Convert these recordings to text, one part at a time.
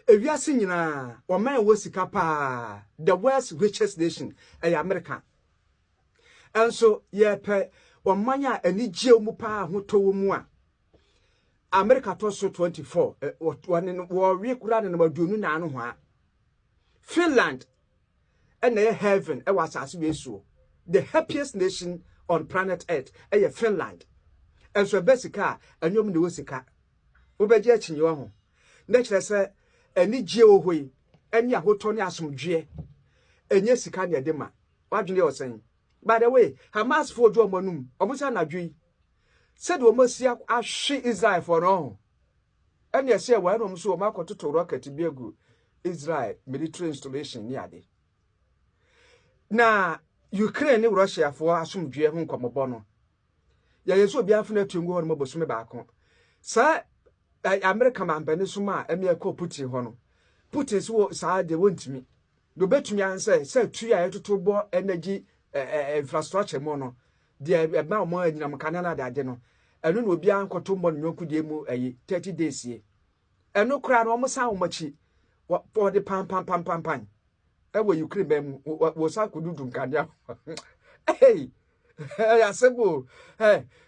Ewiase nyinaa, ɔman a ɛwɔ sika paa, the world's richest nation, ɛyɛ Amerika. Ɛnso yɛpɛ ɔman a anigyeɛ mu paa, ahotɔ wɔ mu a, Amerika tɔ so 24, wɔwe koraa nenam 24 no ho. Finland ɛna ɛyɛ heaven ɛwɔ asase wei soɔ. The happiest nation on planet Earth ɛyɛ Finland. Ɛnso ɛbɛ sika a, ɛnyɛ ɔmo na ɛwɔ sika. Wobɛgye akyinnye wɔ ho na kyerɛ sɛ anigyeɛ wɔ hɔ yi ɛne ahotɔ ne asomdwoeɛ, ɛnyɛ sika ne ɛde ma. Wadwene yɛ ɔsɛn. By the way, Hamas foɔ dwo ɔmo anum, ɔmo sɛ anadwo yi, sɛdeɛ ɔmo asi ahwe Israelfoɔ no ho, ɛne ɛsɛ ɛwɔ ɛna ɔmo so ɔmo akɔtoto rocket bi agu Israel military installation ne ade. Na Ukraine ne Russiafoɔ asomdwoeɛ ho nkɔmmɔbɔ no, yɛyɛ sɛ obiara fana atu ngu hɔ no bosome baako. Saa Amerika mampanin som a ɛmi ɛkɔ Putin hɔ no, Putin so wɔ saa deɛ wɔntumi deɛ obɛtumi ansɛ sɛ tu a yɛtoto bɔ energy infrastructure mu no deɛ, ɛma wɔn anyinam kanea no ade no, ɛno na obiara nkɔto mmɔ ne yɔnko deɛ mu ɛyi 30 days yie. Ɛno koraa no, wɔn san wɔn akyi, wɔde pampampampampan ɛwɔ Ukraine bɛn mu, wɔ san kɔdudu nkanea. Ɛyɛ asɛm o.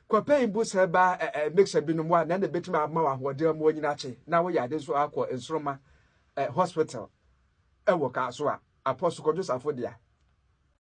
Kɔpɛn bu sɛ ba ɛ mixer binom wa na ɛna ebɛtumi ama wɔ ahoɔden mu wɔnyina akyi na wɔyɛ ade nso akɔ nsoroma hospital ɛwɔ kaa so a Apostle Kwadwo Safo dea.